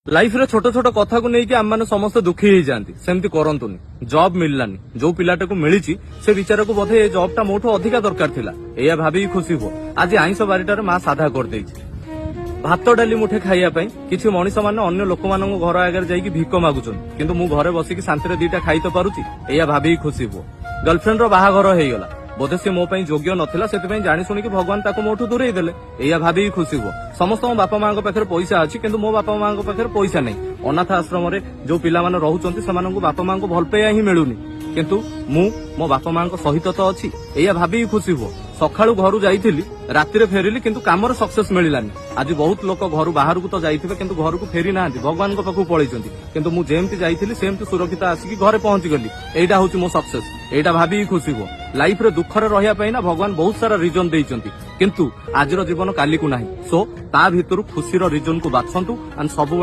ଲାଇଫରେ ଛୋଟ ଛୋଟ କଥାକୁ ନେଇକି ଆମମାନେ ସମସ୍ତେ ଦୁଃଖୀ ହେଇଯାଆନ୍ତି। ସେମିତି କରନ୍ତୁନି। ଜବ୍ ମିଳିଲାନି, ଯୋଉ ପିଲାଟାକୁ ମିଳିଛି ସେ ବିଚାରକୁ ବୋଧେ ଏ ଜବ୍ ଟା ମୋଠୁ ଅଧିକା ଦରକାର ଥିଲା, ଏଇଆ ଭାବିକି ଖୁସି ହୁଅ। ଆଜି ଆଇଁଷ ବାରିଟାରେ ମା ସାଧା କରିଦେଇଛି। ଭାତ ଡାଲି ମୁଠେ ଖାଇବା ପାଇଁ କିଛି ମଣିଷ ମାନେ ଅନ୍ୟ ଲୋକମାନଙ୍କ ଘର ଆଗରେ ଯାଇକି ଭିକ ମାଗୁଛନ୍ତି, କିନ୍ତୁ ମୁଁ ଘରେ ବସିକି ଶାନ୍ତିରେ ଦିଟା ଖାଇ ତ ପାରୁଛି, ଏଇଆ ଭାବିକି ଖୁସି ହୁଅ। ଗର୍ଲଫ୍ରେଣ୍ଡ ର ବାହାଘର ହେଇଗଲା, ବୋଧେ ସେ ମୋ ପାଇଁ ଯୋଗ୍ୟ ନଥିଲା, ସେଥିପାଇଁ ଜାଣି ଶୁଣିକି ଭଗବାନ ତାକୁ ମୋଠୁ ଦୂରେଇ ଦେଲେ, ଏଇଆ ଭାବିକି ଖୁସି ହୁଅ। ସମସ୍ତଙ୍କ ବାପା ମାଙ୍କ ପାଖରେ ପଇସା ଅଛି, କିନ୍ତୁ ମୋ ବାପା ମାଙ୍କ ପାଖରେ ପଇସା ନାହିଁ। ଅନାଥ ଆଶ୍ରମରେ ଯୋଉ ପିଲାମାନେ ରହୁଛନ୍ତି, ସେମାନଙ୍କୁ ବାପା ମାଙ୍କୁ ଭଲ ପାଇବା ହିଁ ମିଳୁନି, କିନ୍ତୁ ମୁଁ ମୋ ବାପା ମାଙ୍କ ସହିତ ତ ଅଛି, ଏଇଆ ଭାବିକି ଖୁସି ହୁଅ। ସକାଳୁ ଘରୁ ଯାଇଥିଲି, ରାତିରେ ଫେରିଲି, କିନ୍ତୁ କାମରେ ସକ୍ସେସ ମିଳିଲାନି। ଆଜି ବହୁତ ଲୋକ ଘରୁ ବାହାରକୁ ତ ଯାଇଥିବେ, କିନ୍ତୁ ଘରକୁ ଫେରି ନାହାନ୍ତି, ଭଗବାନଙ୍କ ପାଖକୁ ପଳେଇଛନ୍ତି, କିନ୍ତୁ ମୁଁ ଯେମିତି ଯାଇଥିଲି ସେମିତି ସୁରକ୍ଷିତ ଆସିକି ଘରେ ପହଞ୍ଚିଗଲି। ଏଇଟା ହଉଛି ମୋ ସକ୍ସେସ, ଏଇଟା ଭାବିକି ଖୁସି ହୁଅ। ଲାଇଫରେ ଦୁଃଖରେ ରହିବା ପାଇଁ ନା ଭଗବାନ ବହୁତ ସାରା ରିଜନ ଦେଇଛନ୍ତି, କିନ୍ତୁ ଆଜିର ଜୀବନ କାଲିକୁ ନାହିଁ। ସୋ ତା ଭିତରୁ ଖୁସିର ରିଜନକୁ ବାଛନ୍ତୁ ଆଣ୍ଡ ସବୁବେଳେ